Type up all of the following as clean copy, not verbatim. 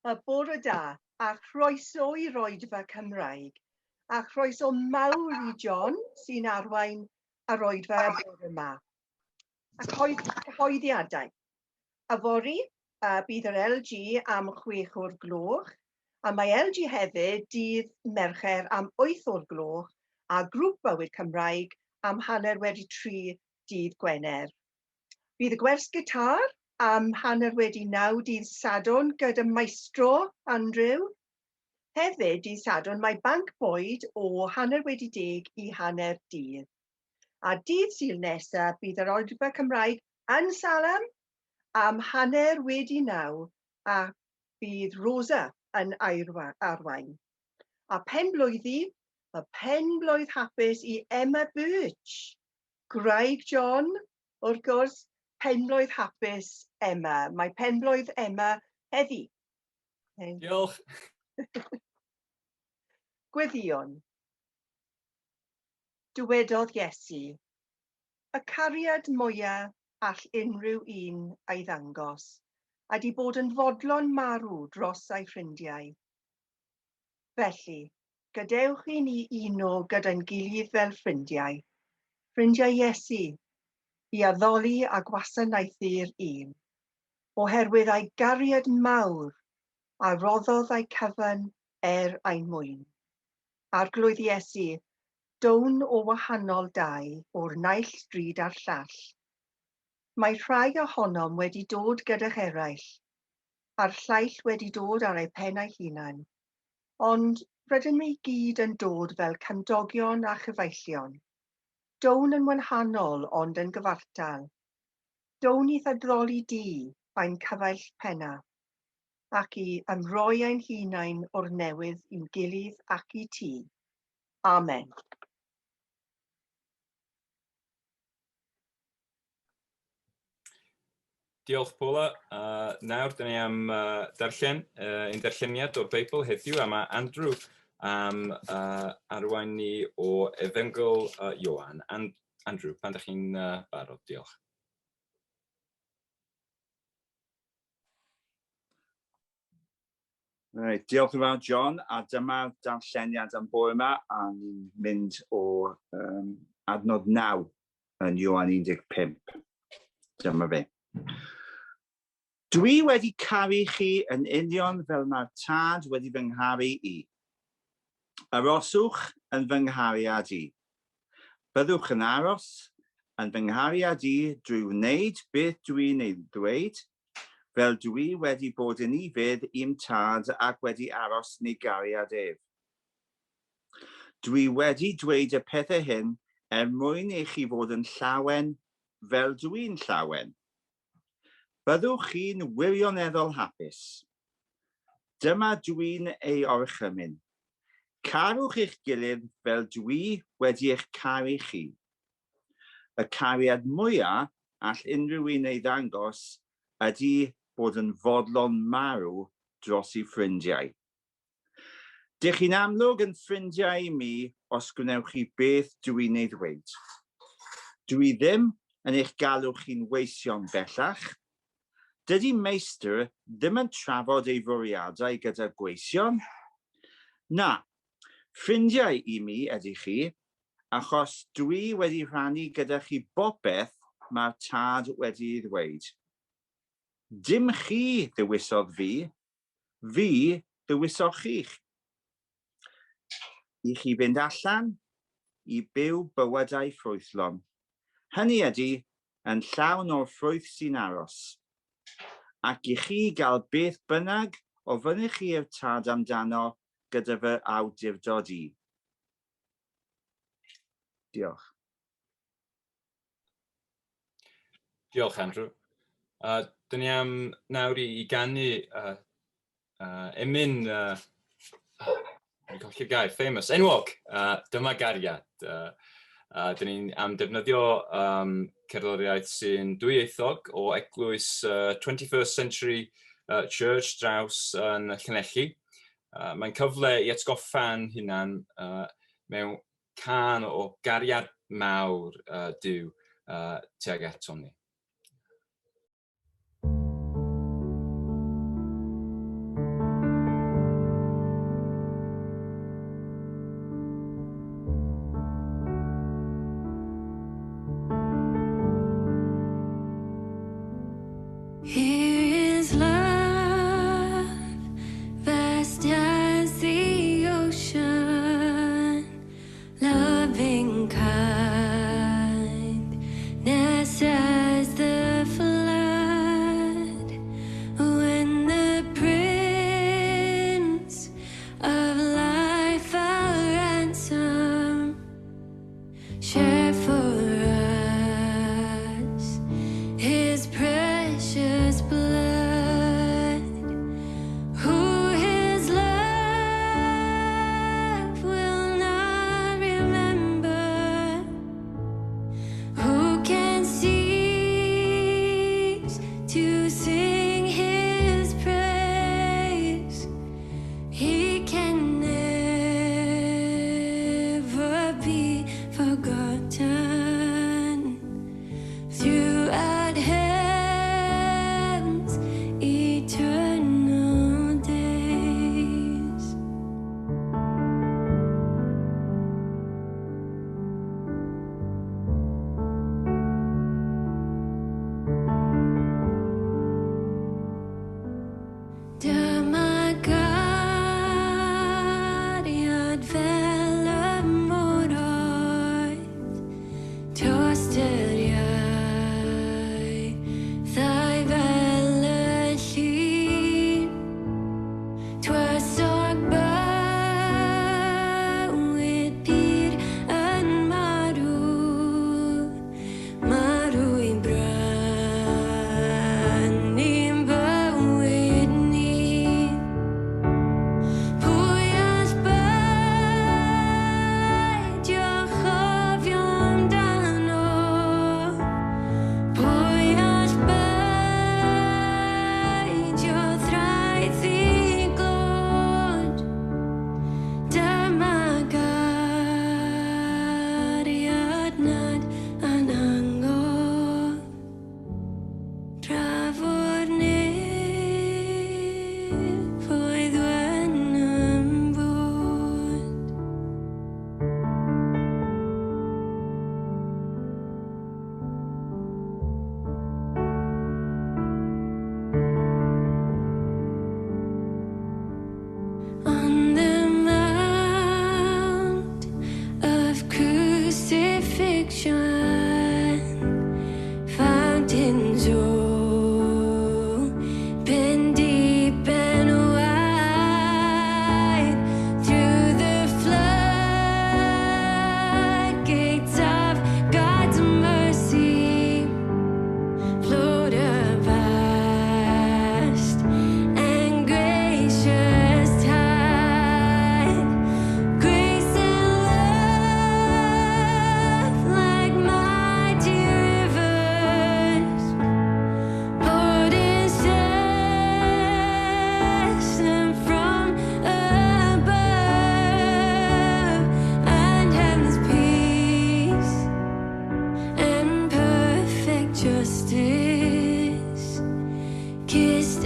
Y bore da, a chroeso i Roedfa Cymraeg, a chroeso mawr i John sy'n arwain yr oedfa y bore yma. A cyhoeddiadau. Yfory, uh, bydd yr LG am 6 o'r gloch, a mae LG hefyd dydd Mercher am 8 o'r gloch, a grŵp Bywyd Cymraeg am hanner wedi 3 dydd Gwener. Bydd y gwers gitar am hanner wedi naw dydd Sadwrn gyda maestro Andrew. Hefyd, dydd Sadwrn mae banc bwyd o hanner wedi deg i hanner dydd. A dydd Sul nesaf bydd yr Oedfa Cymraeg yn Salem am hanner wedi naw a bydd Rosa yn arwain. A penblwyddi, y penblwydd hapus i Emma Birch. Gwraig John, wrth gwrs, penblwydd hapus Emma. Mae penblwydd Emma heddi. Okay. Diolch. Gweddïon. Dywedodd Iesu, y cariad mwya all unrhyw un ei ddangos, ydy bod yn fodlon marw dros ei ffrindiau. Felly, Gadewch i ni uno gyda'n gilydd fel ffrindiau, ffrindiau Iesu, i addoli a gwasanaethu'r un, oherwydd ei gariad mawr a roddodd ei cyfan er ein mwyn. Arglwydd Iesu, down o wahanol dai o'r naill stryd a'r llall. Mae rhai ohonom wedi dod gyda'ch eraill, a'r llaill wedi dod ar eu pen eu hunain. Ond rydym i gyd yn dod fel cymdogion a chyfeillion. Down yn wahanol ond yn gyfartal. Down i'th addoli di, ein cyfaill penna, ac i ymroi ein hunain o'r newydd i'n gilydd ac i ti. Amen. Diolch, Paula. Uh, nawr, dyn ni am uh, darllen uh, ein darlleniad o'r Beibl heddiw, a mae Andrew am uh, arwain ni o Efengyl uh, Ioan. And, Andrew, pan ydych chi'n uh, barod, diolch. Reit, diolch yn fawr John, a dyma'r darlleniad am bore yma, a ni'n mynd o um, adnod 9 yn Ioan 15. Dyma fe. Dwi wedi caru chi yn union fel mae'r tad wedi fy ngharu i. Aroswch yn fy nghariad i. Byddwch yn aros yn fy nghariad i drwy wneud beth dwi'n ei ddweud, fel dwi wedi bod yn ufudd i'm tad ac wedi aros yn ei gariad ef. Dwi wedi dweud y pethau hyn er mwyn i chi fod yn llawen fel dwi'n llawen. Byddwch chi'n wirioneddol hapus. Dyma dwi'n ei orchymyn. Carwch eich gilydd fel dwi wedi eich caru chi. Y cariad mwya all unrhyw un ei ddangos ydy bod yn fodlon marw dros ei ffrindiau. Dych chi'n amlwg yn ffrindiau i mi os gwnewch chi beth dw i'n ei ddweud. Dw i ddim yn eich galw chi'n weision bellach. Dydy meistr ddim yn trafod ei fwriadau gyda gweision. Na, ffrindiau i mi ydych chi, achos dw i wedi rhannu gyda chi bopeth mae'r Tad wedi ei ddweud. Dim chi ddewisodd fi, fi ddewisoch chi. I chi fynd allan i byw bywydau ffrwythlon. Hynny ydy, yn llawn o'r ffrwyth sy'n aros. Ac i chi gael beth bynnag ofynnech chi i'r Tad amdano gyda fy awdurdod i. Diolch. Diolch, Andrew. Uh, dyn ni am nawr i, i ganu uh, uh, emyn, uh, oh, colli'r gair, famous, enwog, uh, dyma gariad. Uh, uh, dyn ni'n am defnyddio um, cerddoriaeth sy'n dwyieithog o eglwys uh, 21st Century uh, Church draws yn Llanelli. Uh, mae'n cyfle i atgoffa'n hunan uh, mewn cân o gariad mawr uh, Duw uh, tuag atom ni.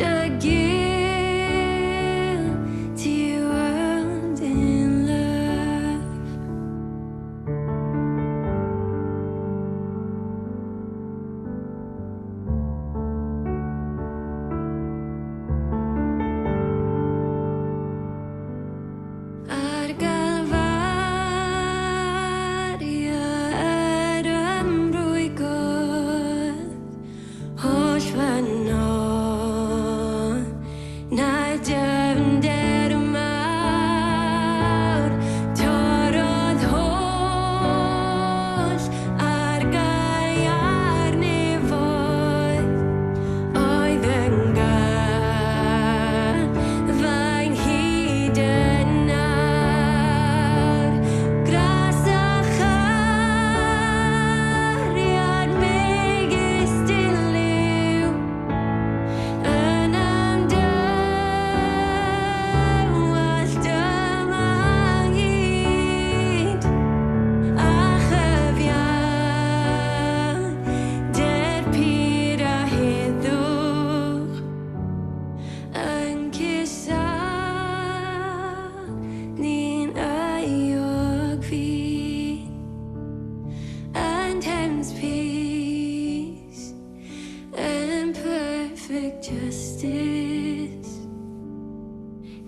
a guilty world in love. Ar Galfaria yr ymrwygodd holl fy na dyfnder mawr torrodd holl ar gaeau'r nefoedd oedd yn gafael hyd yn awr. Gras a chariad megis dilyw yn ymdywallt yma ynghyd a chyfiawnder pur a heddwch yn cusanu'n euog fyd and heaven's peace and perfect justice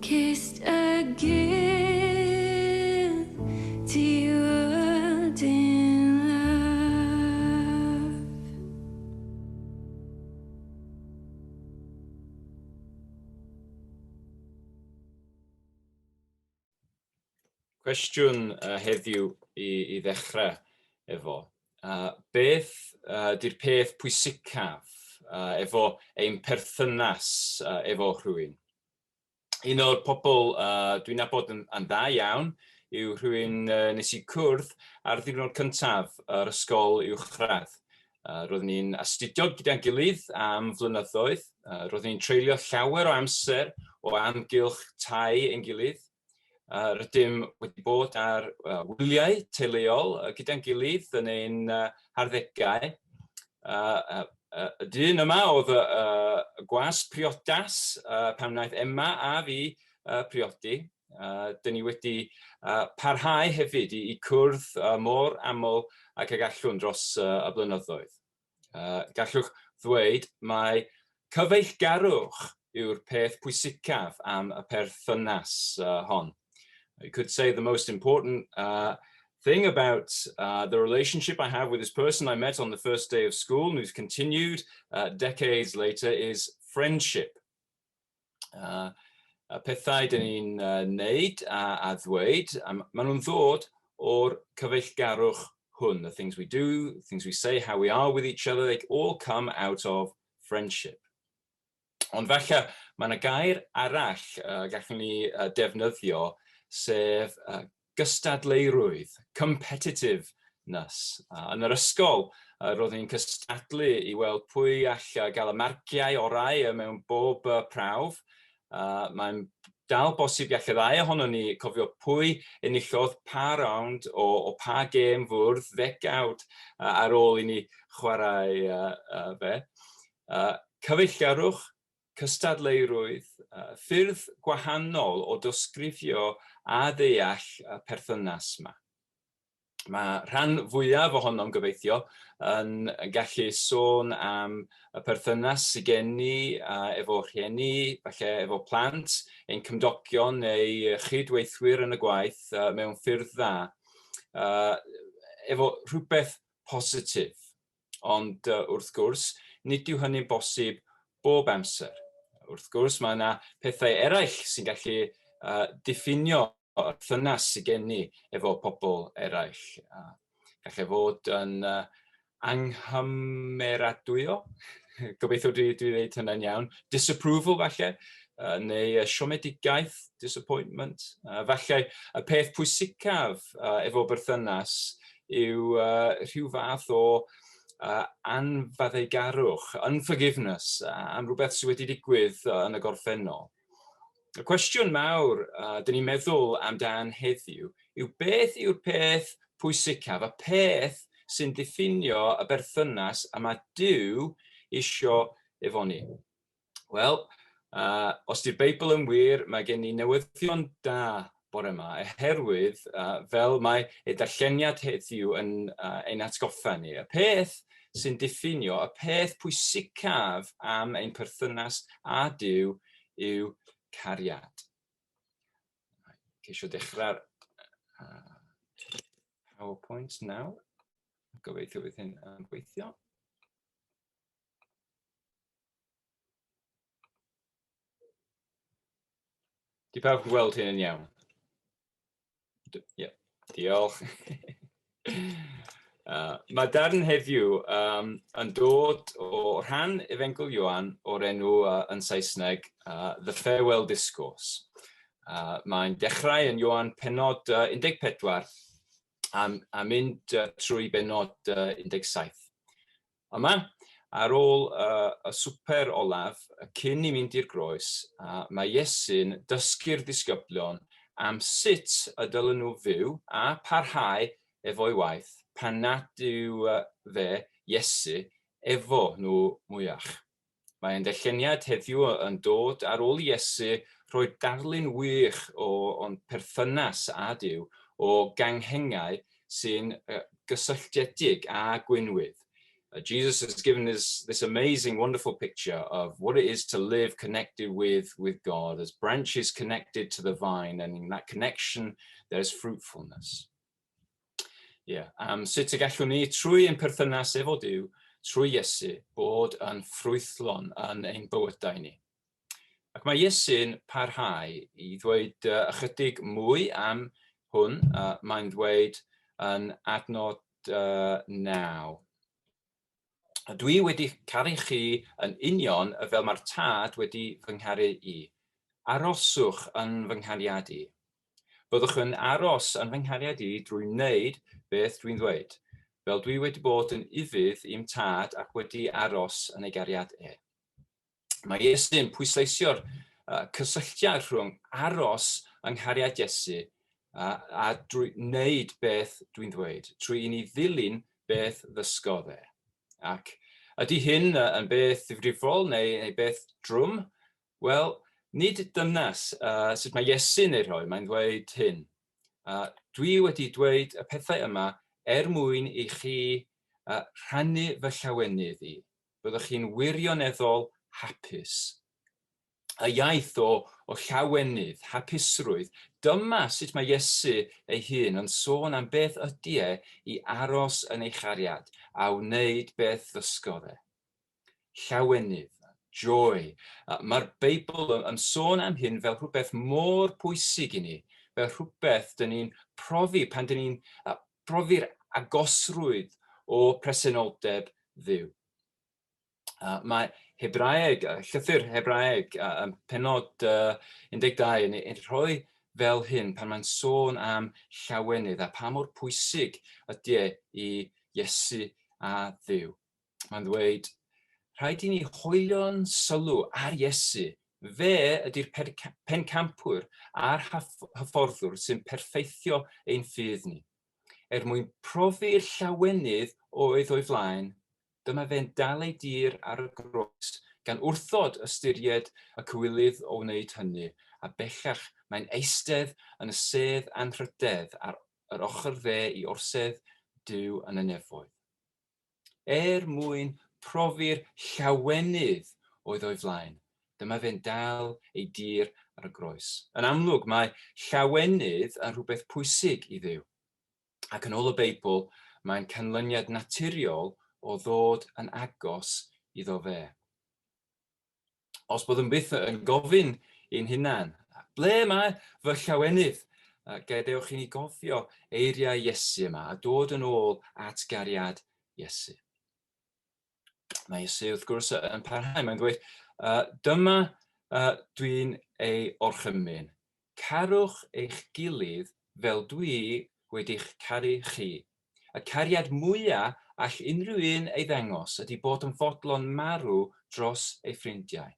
kissed a guilty world in love. Cwestiwn heddiw i ddechrau efo. Beth 'di'r peth pwysicaf efo ein perthynas efo rhywun? Un o'r pobl dwi'n nabod yn dda iawn yw rhywun nes i cwrdd ar ddiwrnod cyntaf yr ysgol uwchradd. Roeddwn ni'n astudio gyda'n gilydd am flynyddoedd. Roeddwn ni'n treulio llawer o amser o amgylch tai ein gilydd. Rydym wedi bod ar wyliau teuluol gyda'n gilydd yn ein harddegau. Y dyn yma oedd y gwas priodas pan wnaeth Emma a fi priodi. Dyn ni wedi parhau hefyd i cwrdd mor aml ag y gallwn dros y blynyddoedd. Gallwch ddweud mai cyfeillgarwch yw'r peth pwysicaf am y perthynas hon. You could say the most important thing about the relationship I have with this person I met on the first day of school and who's continued decades later is friendship. Y pethau dyn ni'n neud a ddweud, a maen nhw'n ddod o'r cyfeillgarwch hwn. The things we do, things we say, how we are with each other, they all come out of friendship. Ond falle mae yna gair arall gallwn ni defnyddio, sef gystadleurwydd, competitiveness. Yn yr ysgol, roeddwn ni'n cystadlu i weld pwy all gael y marciau orau mewn bob prawf. Mae'n dal bosib gall y ddau ohonon ni cofio pwy enillodd pa rownd o pa gêm fwrdd ddegawd ar ôl i ni chwarae fe. Cyfeillgarwch, cystadleurwydd, ffyrdd gwahanol o dosgrifio a ddeall y perthynas 'ma. Mae rhan fwyaf ohonom gobeithio yn gallu sôn am y perthynas sydd gen ni efo rhieni, falle efo plant, ein cymdogion neu chyd-weithwyr yn y gwaith mewn ffyrdd dda, efo rhywbeth positif. Ond wrth gwrs, nid yw hynny'n bosib bob amser. Wrth gwrs, mae yna pethau eraill sy'n gallu diffinio y perthynas sydd gen ni efo pobl eraill. Gallai fod yn anghymeradwyo, gobeithio dwi ddeud hynny'n iawn, disapproval falle, neu siomedigaeth, disappointment. Falle y peth pwysicaf efo berthynas yw rhyw fath o anfaddeugarwch, unforgiveness, am rhywbeth sydd wedi digwydd yn y gorffennol. Y cwestiwn mawr dyn ni'n meddwl amdan heddiw yw beth yw'r peth pwysicaf, y peth sy'n diffinio y berthynas y mae Duw isio efo ni? Wel, Os di'r Beibl yn wir, mae gen i newyddion da bore yma, oherwydd fel mae ei darlleniad heddiw yn ein atgoffa ni, y peth sy'n diffinio, y peth pwysicaf am ein perthynas â Duw yw cariad. Ceisio dechrau'r PowerPoint nawr. Gobeithio bydd hyn yn gweithio. Di pawb yn gweld hyn yn iawn? Ie, yeah. Diolch. Mae darn heddiw yn dod o rhan Efengyl Ioan o'r enw yn Saesneg The Farewell Discourse. Mae'n dechrau yn Ioan penod 14 a mynd trwy benod 17. Yma, ar ôl y swper olaf, cyn i mynd i'r groes, mae Iesu'n dysgu'r disgyblion am sut y dylen nhw fyw a parhau efo'i waith pan nad yw fe, Iesu, efo nhw mwyach. Mae ein darlleniad heddiw yn dod ar ôl i Iesu rhoi darlun wych o o'n perthynas â Duw o ganghengau sy'n gysylltiedig â gwinwydd. Jesus has given us this amazing, wonderful picture of what it is to live connected with God, as branches connected to the vine, and in that connection there's fruitfulness. Ie, yeah. Sut y gallwn ni, trwy ein perthynas efo Duw, trwy Iesu, bod yn ffrwythlon yn ein bywydau ni. Ac mae Iesu'n parhau i ddweud ychydig mwy am hwn. Mae'n ddweud yn adnod 9. Dwi wedi caru chi yn union fel mae'r Tad wedi fy ngharu i. Aroswch yn fy nghariad i. Byddwch yn aros yn fy nghariad i drwy wneud beth dwi'n ddweud, fel dwi wedi bod yn ufudd i'm Tad ac wedi aros yn ei gariad e. Mae Iesu'n pwysleisio'r cysylltiad rhwng aros yng nghariad Iesu a drwy wneud beth dwi'n ddweud, trwy i ni ddilyn beth ddysgodd e. Ac ydy hyn yn beth ddifrifol neu beth drwm? Wel, nid dyna sut mae Iesu'n ei rhoi, mae'n dweud hyn. Dwi wedi dweud y pethau yma er mwyn i chi rhannu fy llawenydd i. Byddwch chi'n wirioneddol hapus. Y iaith o llawenydd, hapusrwydd, dyma sut mae Iesu ei hun yn sôn am beth ydy e i aros yn ei chariad a wneud beth ddysgodd e. Llawenydd, joy. Mae'r Beibl yn sôn am hyn fel rhywbeth mor pwysig i ni, fel rhywbeth dyn ni'n profi pan dyn ni'n profi'r agosrwydd o presenoldeb Dduw. Mae Hebraeg, llythyr Hebraeg, yn penod 12 yn ei rhoi fel hyn pan mae'n sôn am llawenydd a pa mor pwysig ydy e i Iesu a Dduw. Mae'n dweud, rhaid i ni hoelio'n sylw ar Iesu. Fe ydy'r pencampwr a'r hyfforddwr sy'n perffeithio ein ffydd ni. Er mwyn profi'r llawenydd oedd o'i flaen, dyma fe'n dal ei dir ar y groes, gan wrthod ystyried y cywilydd o wneud hynny, a bellach mae'n eistedd yn y sedd anrhydedd ar yr ochr dde i orsedd Duw yn y nefoedd. Er mwyn profi'r llawenydd oedd o'i flaen, dyma fe'n dal ei dir ar y groes. Yn amlwg, mae llawenydd yn rhywbeth pwysig i Dduw, ac yn ôl y Beibl, mae'n canlyniad naturiol o ddod yn agos iddo fe. Os byddwn byth yn gofyn i'n hunan, ble mae fy llawenydd? Gadewch i ni gofio eiriau Iesu yma a dod yn ôl at gariad Iesu. Mae Iesu wrth gwrs yn parhau, mae'n dweud, dyma dwi'n ei orchymyn, carwch eich gilydd fel dwi wedi'ch caru chi. Y cariad mwya all unrhyw un ei ddangos ydy bod yn fodlon marw dros ei ffrindiau.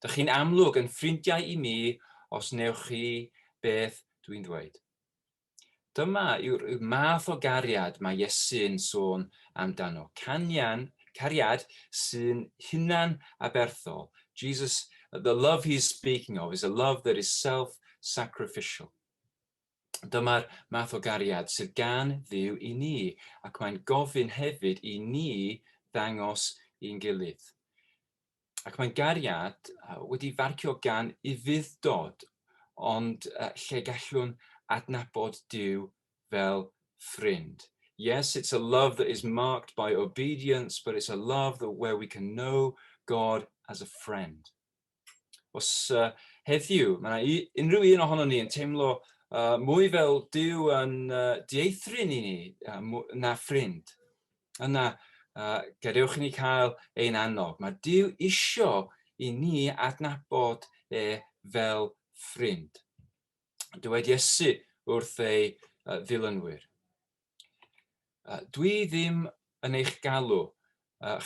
Dych chi'n amlwg yn ffrindiau i mi os wnewch chi beth dwi'n ddweud. Dyma yw'r math o gariad mae Iesu'n sôn amdano. Canian, cariad sy'n hunan aberthol. Jesus The love he's speaking of is a love that is self-sacrificial. Dyma'r math o gariad sydd gan Dduw i ni, ac mae'n gofyn hefyd i ni ddangos i'n gilydd. Ac mae'n gariad wedi farcio gan ufudd-dod, ond lle gallwn adnabod Duw fel ffrind. Yes, it's a love that is marked by obedience, but it's a love that where we can know God as a friend. Os heddiw, mae yna unrhyw un ohono ni yn teimlo mwy fel Duw yn dieithryn i ni na ffrind, yna gadewch i ni cael ein annog. Mae Duw isio i ni adnabod e fel ffrind. Dywed Iesu wrth ei ddilynwyr. Dwi ddim yn eich galw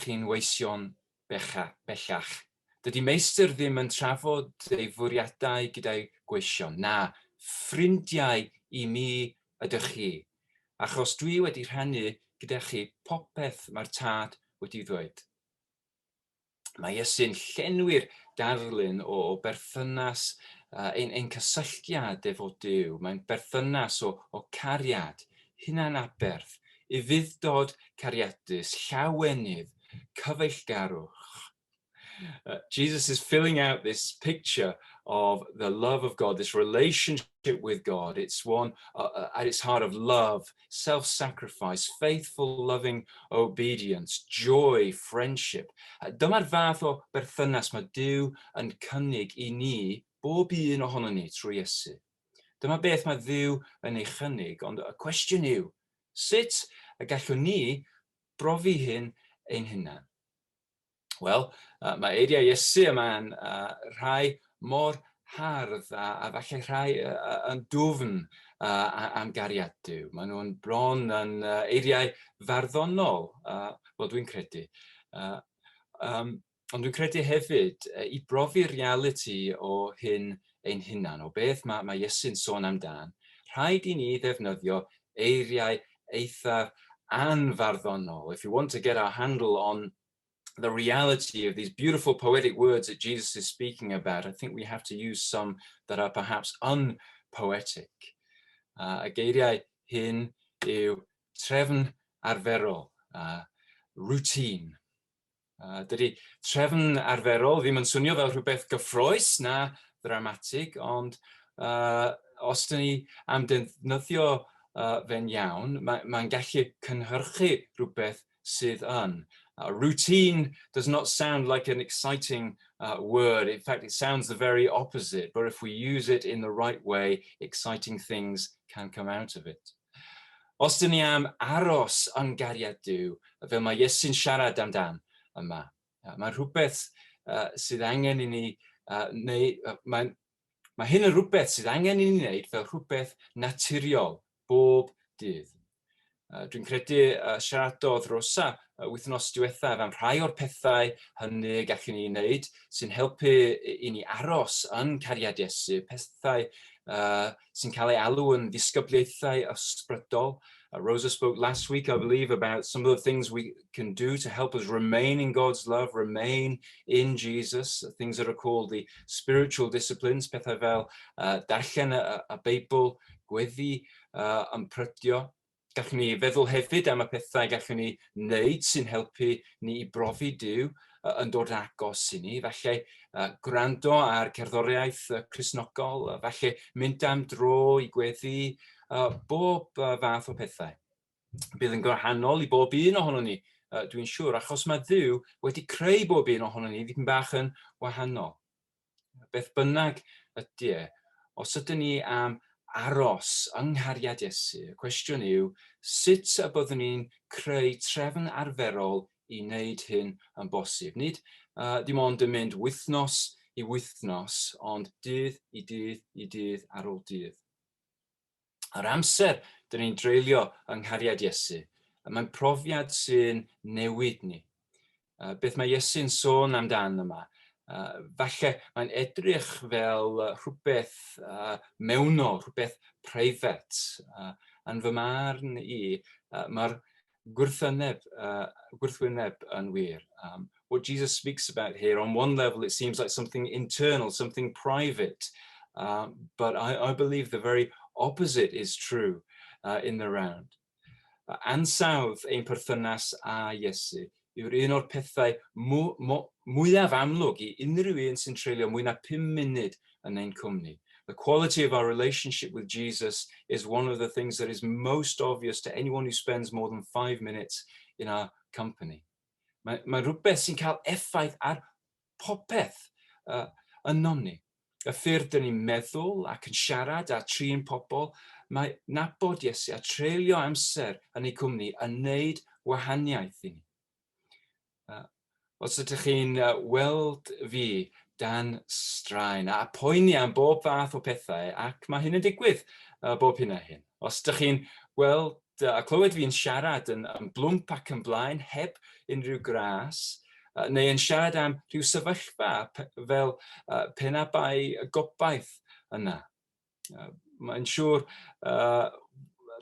chi'n weision becha, bellach. Dydy meistr ddim yn trafod ei fwriadau gyda'i gweision. Na, ffrindiau i mi ydych chi, achos dwi wedi rhannu gyda chi popeth mae'r Tad wedi ddweud. Mae Iesu'n llenwi'r darlun o berthynas ein, ein cysylltiad efo Duw. Mae'n berthynas o, o cariad, hunanaberth, ufudd-dod cariadus, llawenydd, cyfeillgarwch. Jesus is filling out this picture of the love of God, this relationship with God. It's one at its heart of love, self-sacrifice, faithful, loving obedience, joy, friendship. Dyma'r fath o berthynas mae Duw yn cynnig i ni, bob un ohono ni, trwy Iesu. Dyma beth mae Dduw yn ei chynnig, ond y cwestiwn yw, sut y gallwn ni brofi hyn ein hunain? Wel, mae eiriau Iesu yma'n rhai mor hardd a, a falle rhai yn dwfn am gariad Duw. Maen nhw'n bron yn eiriau farddonol, wel dwi'n credu. Ond dwi'n credu hefyd i brofi'r realiti o hyn ein hunan, o beth mae, mae Iesu'n sôn amdan, rhaid i ni ddefnyddio eiriau eithaf anfarddonol. If you want to get our handle on the reality of these beautiful poetic words that Jesus is speaking about, I think we have to use some that are perhaps unpoetic. Y geiriau hyn yw trefn arferol, routine. Dydy trefn arferol ddim yn swnio fel rhywbeth gyffrous na ddramatig, ond os dyn ni am defnyddio fe'n iawn, mae'n mae gallu cynhyrchu rhywbeth sydd yn. Routine does not sound like an exciting word. In fact, it sounds the very opposite. But if we use it in the right way, exciting things can come out of it. Os dyn ni am aros yn gariad Duw, fel mae Iesu'n siarad amdan yma, mae rhywbeth sydd angen i ni, neu mae, mae hyn yn rhywbeth sydd angen i ni wneud fel rhywbeth naturiol bob dydd. Dwi'n credu siaradodd Rosa wythnos diwethaf am rhai o'r pethau hynny y gallwn ni wneud sy'n helpu i ni aros yn cariad Iesu, pethau sy'n cael ei alw yn ddisgybliaethau ysbrydol. Rosa spoke last week, I believe, about some of the things we can do to help us remain in God's love, remain in Jesus, things that are called the spiritual disciplines, pethau fel darllen y, y Beibl, gweddi, ymprydio. Gallwn ni feddwl hefyd am y pethau gallwn ni wneud sy'n helpu ni i brofi Duw yn dod yn agos i ni. Falle gwrando ar cerddoriaeth Cristnogol, falle mynd am dro i gweddi, bob fath o pethau. Bydd yn gwahanol i bob un ohono ni, dwi'n siŵr, achos mae Dduw wedi creu bob un ohono ni ddipyn bach yn wahanol. Beth bynnag ydy e, os ydyn ni am aros yng nghariad Iesu, y cwestiwn yw, sut y byddwn ni'n creu trefn arferol i wneud hyn yn bosib? Nid dim ond yn mynd wythnos i wythnos, ond dydd i dydd i dydd ar ôl dydd. Yr amser dyn ni'n dreulio yng nghariad Iesu, mae'n profiad sy'n newid ni. Beth mae Iesu'n sôn amdan yma? Falle mae'n edrych fel rhywbeth mewnol, rhywbeth preifat. Yn fy marn i, mae'r gwrthwyneb, gwrthwyneb yn wir. what Jesus speaks about here, on one level, it seems like something internal, something private. But I believe the very opposite is true in the round. Ansawdd ein perthynas â Iesu yw'r un o'r pethau mwyaf amlwg i unrhyw un sy'n treulio mwy na 5 munud yn ein cwmni. The quality of our relationship with Jesus is one of the things that is most obvious to anyone who spends more than 5 minutes in our company. Mae rhywbeth sy'n cael effaith ar popeth ynom ni. Y ffyrdd dyn ni'n meddwl ac yn siarad a trin pobl, mae nabod Iesu a treulio amser yn ei cwmni yn neud wahaniaeth i ni. Os ydych chi'n weld fi dan straen a poeni am bob fath o pethau, ac mae hyn yn digwydd bob hyn a hyn. Os ydych chi'n weld a clywed fi'n siarad yn blwmp ac yn blaen heb unrhyw gras, neu yn siarad am rhyw sefyllfa fel pe na bai gobaith yna, mae'n siŵr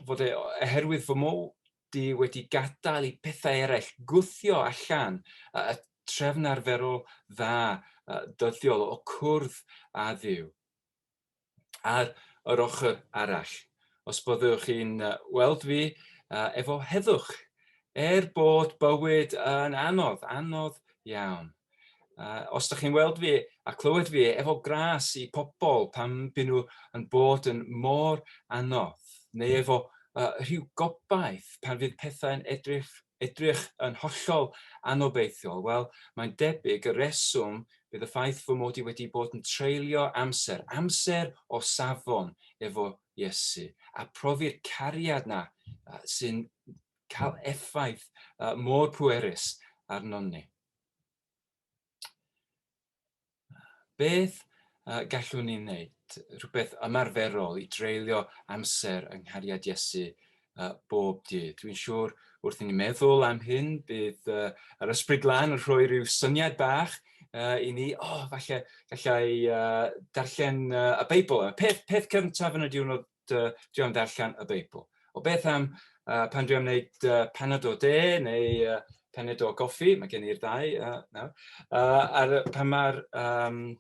fod e oherwydd fy mod i wedi gadael i pethau eraill gwthio allan y trefn arferol dda dyddiol o cwrdd â Dduw. Ar yr ochr arall, os byddwch chi'n weld fi efo heddwch, er bod bywyd yn anodd, anodd iawn. Os ydych chi'n weld fi a clywed fi efo gras i pobl pan byd nhw yn bod yn mor anodd, neu efo rhyw gobaith pan fydd pethau'n edrych yn hollol anobeithiol, wel, mae'n debyg y reswm bydd y ffaith fy mod i wedi bod yn treulio amser, amser o safon efo Iesu, a profi'r cariad na sy'n cael effaith mor pwerus arnon ni. Beth gallwn ni wneud? Rhywbeth ymarferol i dreulio amser yng nghariad Iesu bob dydd. Dwi'n siŵr wrth i ni meddwl am hyn, bydd yr Ysbryd Glân yn rhoi rhyw syniad bach i ni, "O, oh, falle gallai darllen y Beibl." Peth cyntaf yn y diwrnod, dwi am darllen y Beibl. O, beth am pan dwi am wneud paned o de neu paned o goffi, mae gen i'r ddau nawr. Ar, pan mae'r,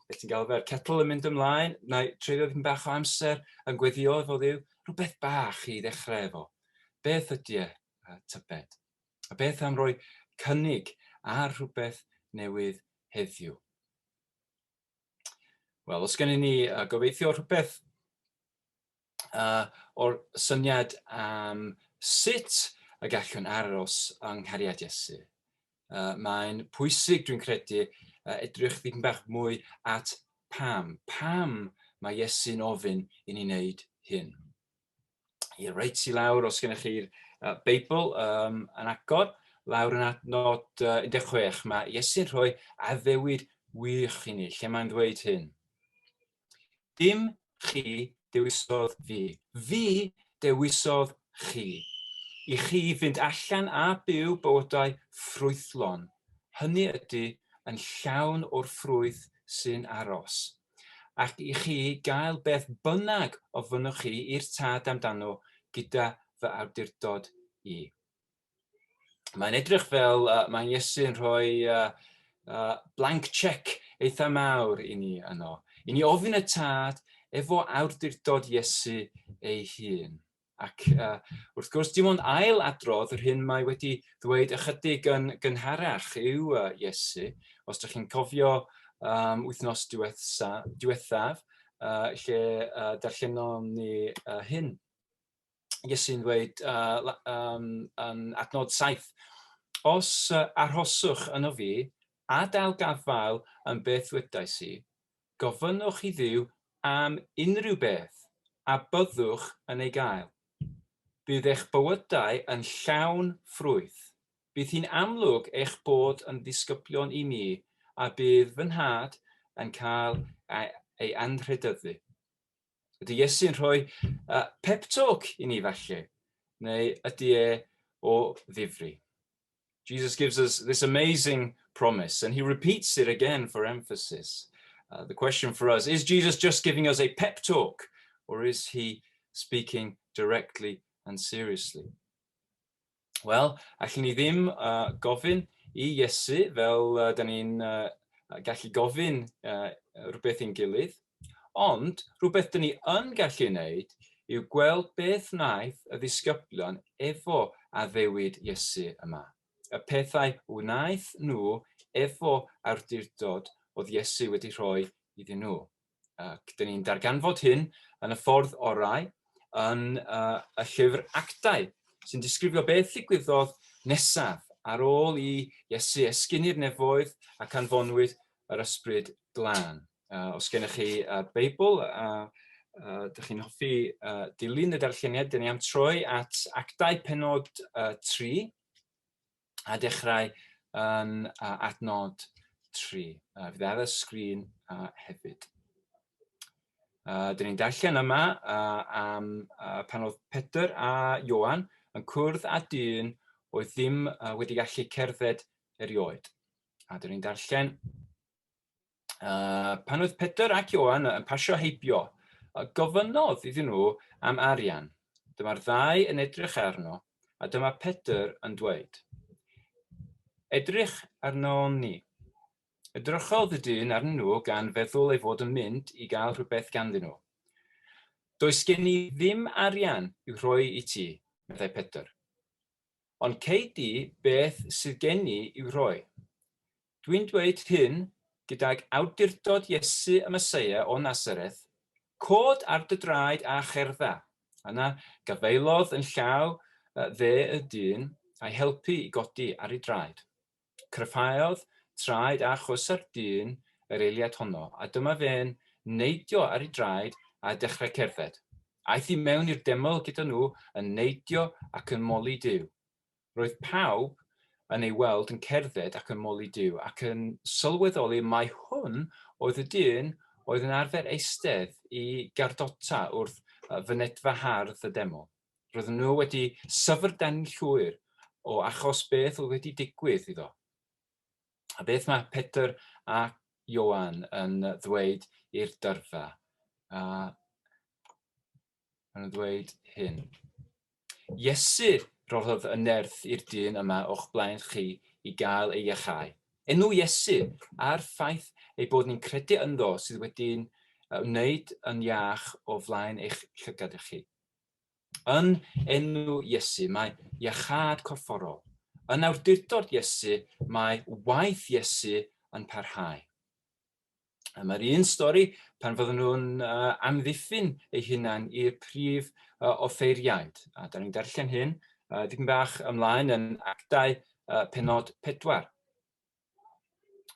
beth ti'n gael fe'r kettle yn mynd ymlaen, na i treulio ddim bach o amser yn gweddio efo Dduw, rhywbeth bach i ddechrau efo. Beth ydy e, tybed? A beth am roi cynnig ar rhywbeth newydd heddiw? Wel, os gennym ni gobeithio rhywbeth o'r syniad am sut y gallwn aros yng nghariad Iesu, mae'n pwysig, dwi'n credu, edrych ddipyn bach mwy at pam. Pam mae Iesu'n ofyn i ni wneud hyn? I reit i lawr, os gennych chi'r Beibl yn agor, lawr yn adnod 16, mae Iesu'n rhoi addewid wych i ni, lle mae'n dweud hyn: "Dim chi dewisodd fi, fi dewisodd chi, i chi fynd allan a byw bywydau ffrwythlon, hynny ydy yn llawn o'r ffrwyth sy'n aros, ac i chi gael beth bynnag ofynnwch chi i'r Tad amdano gyda fy awdurdod i." Mae'n edrych fel mae Iesu'n rhoi blank check eitha mawr i ni yno. I ni ofyn y Tad efo awdurdod Iesu ei hun. Ac wrth gwrs, dim ond ail adrodd yr hyn mae wedi ddweud ychydig yn gynharach yw Iesu. Os ydych chi'n cofio wythnos diwethaf, lle darllenon ni hyn. Iesu'n dweud yn adnod 7, "Os arhoswch yno fi, a dal gafael yn beth ddwedais i, gofynnwch i Dduw am unrhyw beth, a byddwch yn ei gael. Bydd eich bywydau yn llawn ffrwyth. Bydd hi'n amlwg eich bod yn ddisgyblion i mi, a bydd fy Nhad yn cael ei anrhydeddu." Ydy Iesu'n rhoi pep talk i ni falle? Neu ydy e o ddifri? Jesus gives us this amazing promise and he repeats it again for emphasis. The question for us: is Jesus just giving us a pep talk or is he speaking directly and seriously? Wel, allwn ni ddim gofyn i Iesu fel uh, da ni'n uh, gallu gofyn uh, rhywbeth i'n gilydd. Ond rhywbeth dyn ni yn gallu wneud yw gweld beth wnaeth y ddisgyblion efo addewid Iesu yma. Y pethau wnaeth nhw efo awdurdod oedd Iesu wedi rhoi iddyn nhw. Ac dyn ni'n darganfod hyn yn y ffordd orau yn uh, y llyfr Actau, sy'n disgrifio beth ddigwyddodd nesaf ar ôl i Iesu esgyn i'r nefoedd ac anfonwyd yr Ysbryd Glân. Uh, os gennych chi uh, Beibl, uh, uh, dych chi'n hoffi uh, dilyn y darlleniad, dyn ni am troi at Actau penod uh, 3 a dechrau yn uh, adnod 3. Fydd ar y sgrin hefyd. Dyn ni'n darllen yma am pan oedd Pedr a Ioan yn cwrdd â dyn oedd ddim wedi gallu cerdded erioed. A dyn ni'n darllen pan oedd Pedr ac Ioan yn pasio heibio, gofynnodd iddyn nhw am arian. Dyma'r ddau yn edrych arno, a dyma Pedr yn dweud, Edrych arnon ni. Edrychodd y dyn arnyn nhw gan feddwl ei fod yn mynd i gael rhywbeth ganddyn nhw. Does gen i ddim arian i'w rhoi i ti, meddai Pedr. Ond cei di beth sydd gen i i'w rhoi. Dwi'n dweud hyn gydag awdurdod Iesu y Meseia o Nasareth, cod ar dy draed a cherdda. Yna gafaelodd yn llaw dde y dyn a'i helpu i godi ar ei draed. Cryfhaodd traed a choesau'r dyn yr eiliad honno, a dyma fe'n neidio ar ei draed a dechrau cerdded. Aeth i mewn i'r deml gyda nhw yn neidio ac yn moli Duw. Roedd pawb yn ei weld yn cerdded ac yn moli Duw ac yn sylweddoli mai hwn oedd y dyn oedd yn arfer eistedd i gardota wrth fynedfa hardd y deml. Roedden nhw wedi syfrdanu'n llwyr o achos beth oedd wedi digwydd iddo. A beth mae Pedr a Ioan yn ddweud i'r dyrfa? A Maen nhw'n dweud hyn. Iesu roddodd y nerth i'r dyn yma o'ch blaen chi i gael ei iachau. Enw Iesu a'r ffaith ei bod ni'n credu ynddo sydd wedi'n wneud yn iach o flaen eich llygad chi. Yn enw Iesu mae iachâd corfforol. Yn awdurdod Iesu mae waith Iesu yn parhau. A mae'r un stori pan fydden nhw'n uh, amddiffyn eu hunain i'r prif uh, offeiriaid. A da ni'n darllen hyn uh, dipyn bach ymlaen yn Actau uh, penod 4,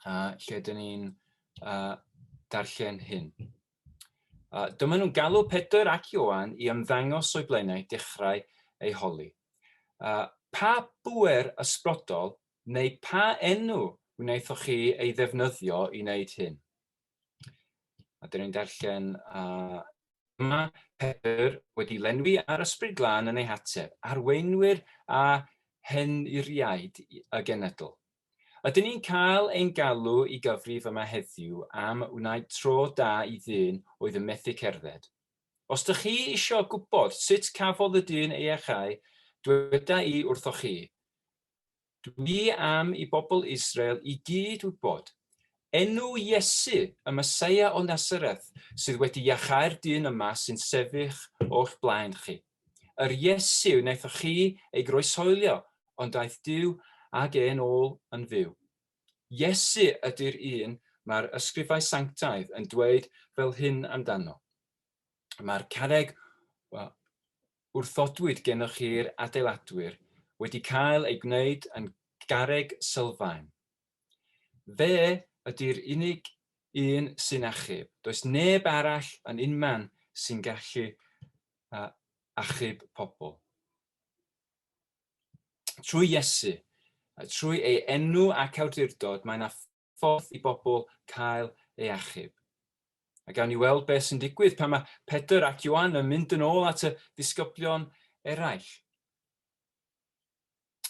lle dyn ni'n uh, darllen hyn. Dyma nhw'n galw Pedr ac Ioan i ymddangos o'i blaenau dechrau ei holi. Pa bŵer ysbrydol neu pa enw wnaethoch chi ei ddefnyddio i wneud hyn? A dyn ni'n darllen yma Pedr wedi lenwi ar Ysbryd Glân yn ei hateb, arweinwyr a henuriaid y genedl. Ydyn ni'n cael ein galw i gyfrif yma heddiw am wneud tro da i ddyn oedd yn methu cerdded? Os dych chi isio gwybod sut cafodd y dyn ei iachau, dweda i wrthoch chi, Dwi am i bobl Israel i gyd wybod, enw Iesu, y Meseia o Nasareth, sydd wedi iachau'r dyn yma sy'n sefyll o'ch blaen chi. Yr Iesu wnaethoch chi ei groeshoelio, ond daeth Duw ag e'n ôl yn fyw. Iesu ydy'r un mae'r Ysgrifau Sanctaidd yn dweud fel hyn amdano. Mae'r carreg wrthodwyd gennych chi'r adeiladwyr wedi cael ei gwneud yn garreg sylfaen. Fe ydy'r unig un sy'n achub. Does neb arall yn unman sy'n gallu uh, achub pobl. Trwy Iesu, trwy ei enw ac awdurdod, mae yna ffordd i bobl cael ei achub. A gawn ni weld beth sy'n digwydd pan mae Pedr ac Ioan yn mynd yn ôl at y disgyblion eraill.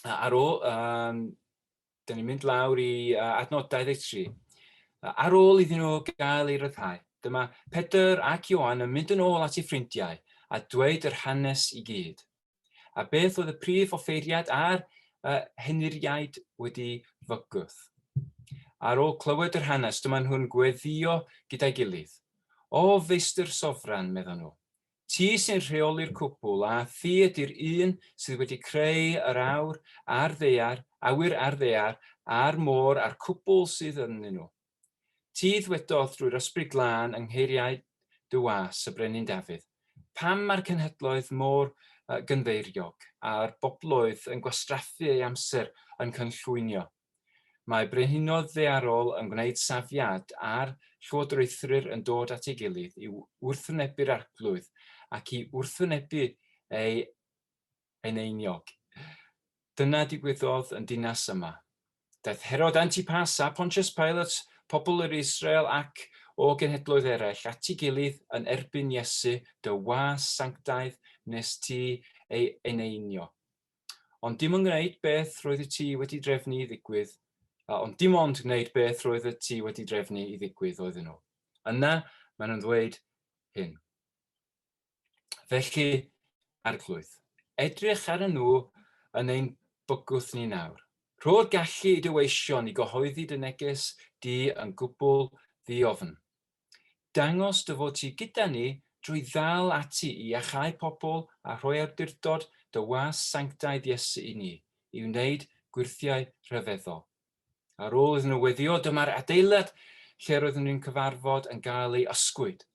A ar ôl, um, dyn ni'n mynd lawr i uh, adnod 23. Ar ôl iddyn nhw gael eu rhyddhau, dyma Pedr ac Ioan yn mynd yn ôl at eu ffrindiau a dweud yr hanes i gyd. A beth oedd y prif offeiriad a'r henuriaid wedi fygwth. Ar ôl clywed yr hanes, dyma nhw'n gweddio gyda'i gilydd. O feistr sofran, meddon nhw, ti sy'n rheoli'r cwbl a thi ydy'r un sydd wedi creu yr awr a'r ddaear, awyr a'r ddaear, a'r môr a'r cwbl sydd ynddyn nhw. Ti ddwedodd drwy'r Ysbryd Glân yng ngheiriau dy was, y Brenin Dafydd, Pam mae'r cenhedloedd mor gynddeiriog, a'r bobloedd yn gwastraffu eu amser yn cynllwynio? Mae brenhinoedd ddaearol yn gwneud safiad a'r llywodraethwyr yn dod at ei gilydd i wrthwynebu'r Arglwydd ac i wrthwynebu ei eneiniog. Dyna digwyddodd yn dinas yma. Daeth Herod Antipas a Pontius Pilate, pobl yr Israel ac o genhedloedd eraill, at ei gilydd yn erbyn Iesu, dy was sanctaidd, nes ti ei eneinio. Ond dim ond gwneud beth roedd y ti wedi drefnu i ddigwydd, ond dim ond gwneud beth roedd y ti wedi drefnu i ddigwydd oedden nhw. Yna, maen nhw'n ddweud hyn. Felly, Arglwydd, edrych arnyn nhw yn ein bygwth ni nawr. Rho'r gallu i dy weision i gyhoeddi dy neges di yn gwbl ddi-ofn. Dangos dy fod ti gyda ni drwy ddal ati i iachau pobl a rhoi awdurdod dy was sanctaidd Iesu i ni, i wneud gwyrthiau rhyfeddol. Ar ôl iddyn nhw weddio, dyma'r adeilad lle roedden nhw'n cyfarfod yn gael ei ysgwyd.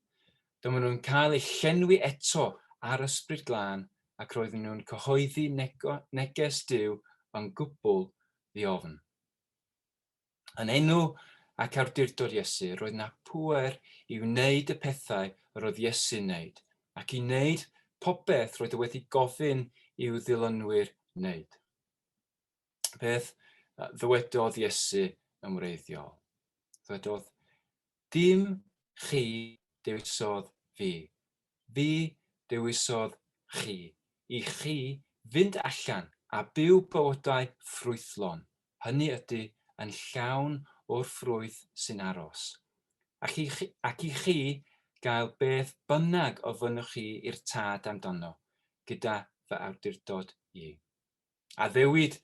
Dyma nhw'n cael eu llenwi eto â'r Ysbryd Glân ac roedden nhw'n cyhoeddi neges Duw yn gwbl ddiofn. Yn enw ac awdurdod Iesu, roedd 'na pŵer i wneud y pethau yr oedd Iesu'n wneud, ac i wneud popeth roedd e wedi gofyn i'w ddilynwyr wneud. Beth ddywedodd Iesu yn wreiddiol? Ddywedodd, Dim chi dewisodd fi, fi dewisodd chi, i chi fynd allan a byw bywydau ffrwythlon, hynny ydy, yn llawn o'r ffrwyth sy'n aros, ac i chi, ac i chi gael beth bynnag ofynnwch chi i'r Tad amdano, gyda fy awdurdod i. Addewid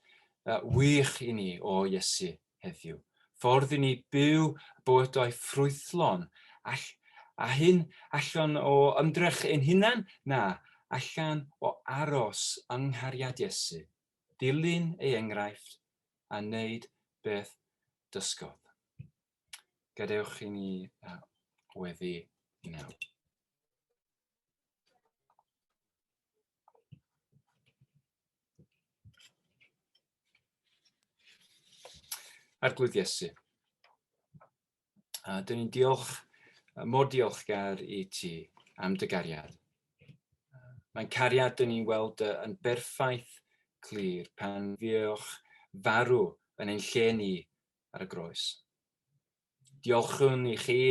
wych i ni o Iesu heddiw. Ffordd i ni byw bywydau ffrwythlon. All, a hyn allan o ymdrech ein hunan? Na, allan o aros yng nghariad Iesu, dilyn ei enghraifft a wneud beth dysgodd. Gadewch i ni weddi nawr. Arglwydd Iesu, a dyn ni'n diolch, mor diolchgar i ti am dy gariad. Mae'n cariad dyn ni'n weld yn berffaith clir pan fuoch farw yn ein lle ni ar y groes. Diolchwn i chi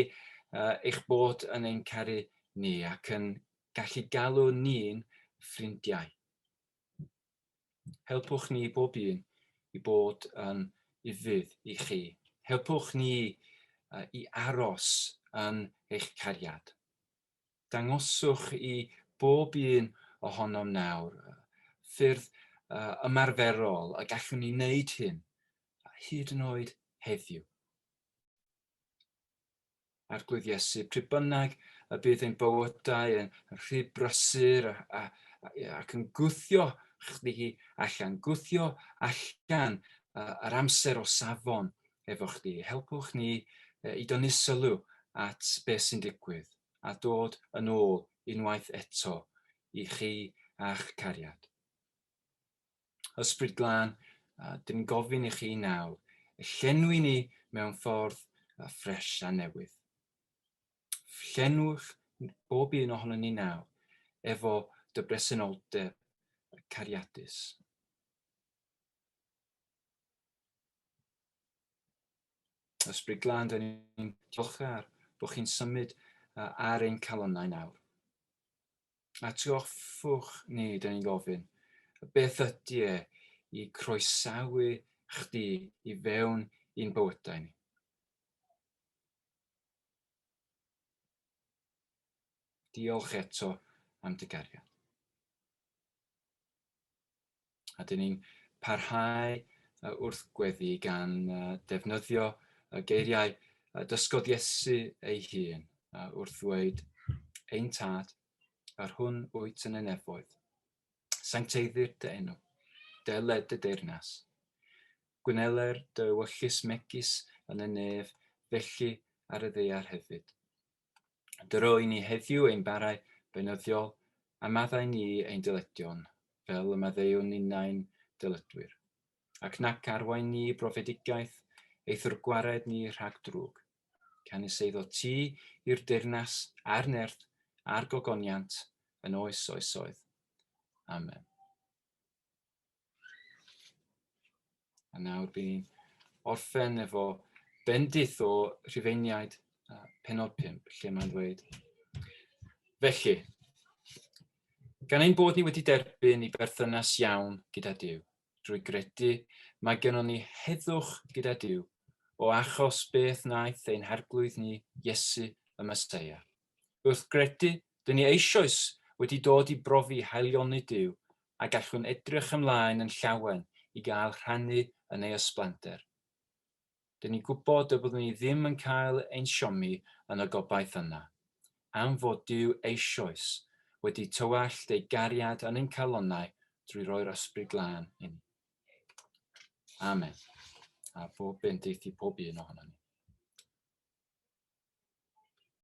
eich bod yn ein caru ni ac yn gallu galw ni'n ffrindiau. Helpwch ni bob un i bod yn ufudd i chi. Helpwch ni i aros yn eich cariad. Dangoswch i bob un ohonom nawr ffyrdd ymarferol y gallwn ni wneud hyn, hyd yn oed heddiw. Arglwydd Iesu, pryd bynnag y bydd ein bywydau yn rhy brysur a, a, ac yn gwthio chdi allan, gwthio allan yr amser o safon efo chdi. Helpwch ni i dynnu sylw at beth sy'n digwydd a dod yn ôl unwaith eto i chi a'ch cariad. Ysbryd Glân, dyn ni'n gofyn i chi nawr, llenwi ni mewn ffordd ffres a newydd. Llenwch bob un ohono ni nawr efo dy bresenoldeb cariadus. Ysbryd Glân, dyn ni'n diolchgar bod chi'n symud ar ein calonnau nawr. Atgoffwch ni, dyn ni'n gofyn, beth ydy e i croesawu chdi i fewn i'n bywydau ni. Diolch eto am dy gariad. A dyn ni'n parhau wrth gweddi gan defnyddio y geiriau dysgodd Iesu ei hun wrth ddweud, Ein Tad, yr hwn wyt yn y nefoedd, sancteiddir dy enw, deled dy deyrnas. Gwneler dy ewyllys megis yn y nef, felly ar y ddaear hefyd. Dyro i ni heddiw ein barau beunyddiol, a maddau ni ein dyledion, fel y maddeuwn ninnau'n dyledwyr. Ac nac arwain ni i brofedigaeth, eithr gwared ni rhag drwg. Canys eiddo ti yw'r deyrnas, a'r nerth, a'r gogoniant, yn oes oesoedd. Amen. A nawr bydd ni'n orffen efo bendith o Rhufeiniaid penod 5, lle mae'n dweud, Felly, gan ein bod ni wedi derbyn i berthynas iawn gyda Duw, drwy gredu, mae gennon ni heddwch gyda Duw, o achos beth wnaeth ein Harglwydd ni, Iesu y Meseia. Wrth gredu, dyn ni eisoes wedi dod i brofi haelioni Duw a gallwn edrych ymlaen yn llawen i gael rhannu yn ei ysblander. Dyn ni'n gwybod y byddwn ni ddim yn cael ein siomi yn y gobaith yna, am fod Duw eisoes wedi tywallt ei gariad yn ein calonnau drwy roi'r Ysbryd Glân inni. Amen. A bob bendith i pob un ohonon ni.